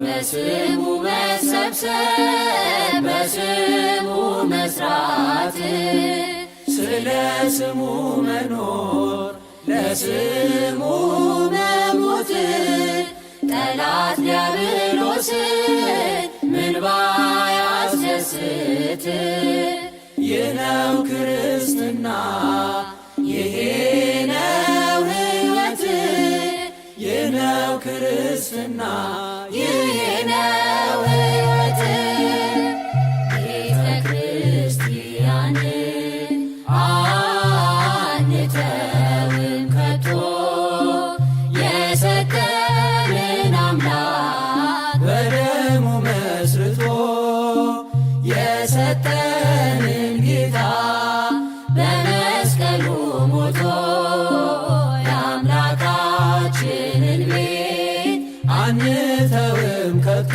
በስሙ መሰብሰብ በስሙ መስራት ስለ ስሙ መኖር ለስሙ መሞት ጠላት ዲያብሎስን ምን ባያስደስት። ይህ ነው ክርስትና፣ ይሄ ነው ሕይወት፣ ይህ ነው ክርስትና፣ ይሄ ነው ሕይወት። ቤተ ክርስቲያንን አንተውም ከቶ የሰጠንን አምላክ በደሙ መስርቶ የሰጠንን ጌታ በመስቀሉ ሞቶ የአምላካችንን ቤት አንተውም ከቶ።